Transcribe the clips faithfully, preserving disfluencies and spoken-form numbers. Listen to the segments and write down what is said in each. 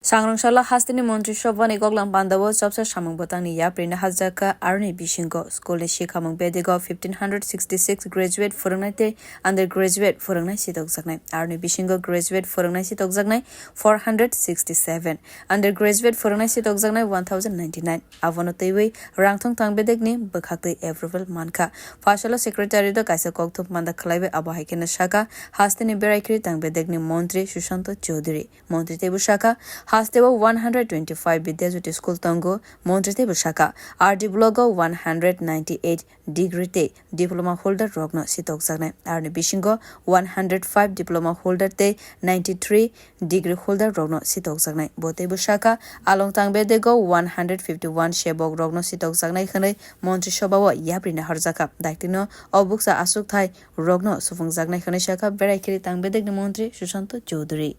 Sangrong salo hasteni Montri Sobhani Koklam Pandao chopsa samung bwtangni yapri no hajak kha, aroni bisingo school ni sikhamung bedego fifteen hundred sixty six graduate phwrwngnai tei undergraduate phwrwngnai sitokjaknai, aroni bisingo graduate phwrwngnai sitokjaknai four hundred sixty seven, undergraduate phwrwngnai sitokjaknai one thousand ninety nine. Abono twiwi rangthong tang bedekni bwkhaktwi approval mankha. Phasalo secretary to kaisa kokthop manda khwlaiwi abo hai kheno sakha, hasteni berai khiri tang bedekni Montri Sushanta Chowdhury. Montri teibo sakha, hasteo one hundred twenty five Vidyajyoti school tongo. Montri teibo sakha, R D block o one hundred ninety eight degree tei diploma holder rokno sitokjaknai. Aroni bisingo one hundred five diploma holder tei ninety three degree holder rokno sitokjaknai. Bo teibo sakha, along tang bedego one hundred fifty one sebok rokno sitokjaknai hwnwi Montri Sobhao yapri naharjakha. Daktino o buksa aswkthai rokno suphungjaknai hwnwi sakha berai khiri tang bedekni Montri Sushanta Chowdhury.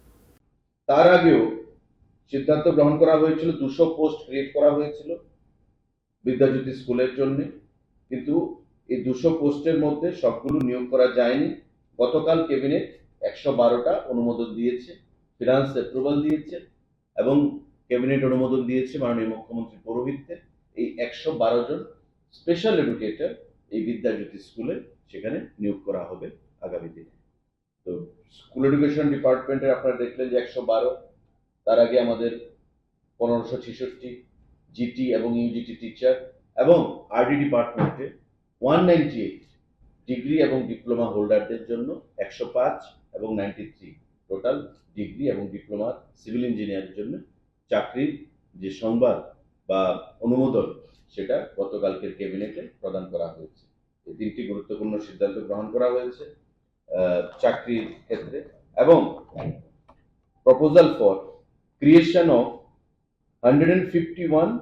তার আগেও সিদ্ধান্ত গ্রহণ করা হয়েছিল, দুশো post create করা হয়েছিল বিদ্যাজ্যোতি স্কুলের জন্য, কিন্তু এই দুশো পোস্টের মধ্যে সবগুলো নিয়োগ করা যায়নি। গতকাল ক্যাবিনেট একশো বারোটা অনুমোদন দিয়েছে, ফিনান্স অ্যাপ্রুভাল দিয়েছে এবং ক্যাবিনেট অনুমোদন দিয়েছে মাননীয় মুখ্যমন্ত্রী পৌরোহিত্যে এই একশো বারো জন স্পেশাল এডুকেটর এই বিদ্যাজ্যোতি স্কুলে সেখানে নিয়োগ করা হবে আগামী দিনে। তো স্কুল এডুকেশন ডিপার্টমেন্টের আপনারা দেখলেন যে একশো বারো, তার আগে আমাদের পনেরোশো ছেষট্টি জিটি এবং ইউজিটি টিচার এবং আরডি ডিপার্টমেন্টে ওয়ান নাইনটি এইট ডিগ্রি এবং ডিপ্লোমা হোল্ডারদের জন্য একশো পাঁচ এবং নাইনটি থ্রি টোটাল ডিগ্রি এবং ডিপ্লোমা সিভিল ইঞ্জিনিয়ারের জন্য চাকরির যে সংবাদ বা অনুমোদন, সেটা গতকালকের ক্যাবিনেটে প্রদান করা হয়েছে। এই তিনটি গুরুত্বপূর্ণ সিদ্ধান্ত গ্রহণ করা হয়েছে আহ, চাকরির ক্ষেত্রে এবং proposal for creation of hundred and fifty one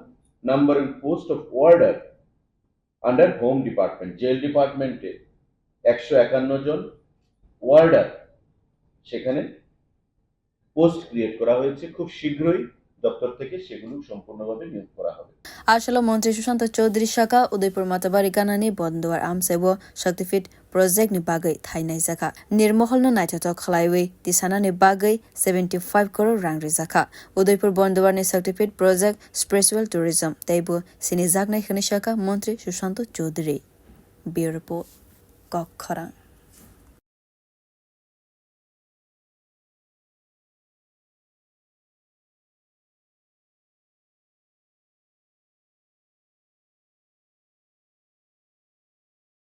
number and post of warder under home department, jail ডিপার্টমেন্টে একশো একান্ন জন ওয়ার্ডার সেখানে পোস্ট ক্রিয়েট করা হয়েছে। খুব শীঘ্রই দপ্তর থেকে সেগুলো সম্পূর্ণভাবে নিয়োগ করা হবে। Asalo Montri Sushanta Chowdhury sakha, Udaipur Matabari ganani Bonduar amchaibo Shakti Feet project ni bagwi thai naijakha. Nirmohol no naithothok khlaiwi tisanani bagwi seventy five crore rang rijakha. Udaipur Bonduar ni Shakti Feet project spiritual tourism teibo sinijaknai hwnwi sakha Montri Sushanta Chowdhury. Bureau Report, Kokkhorang.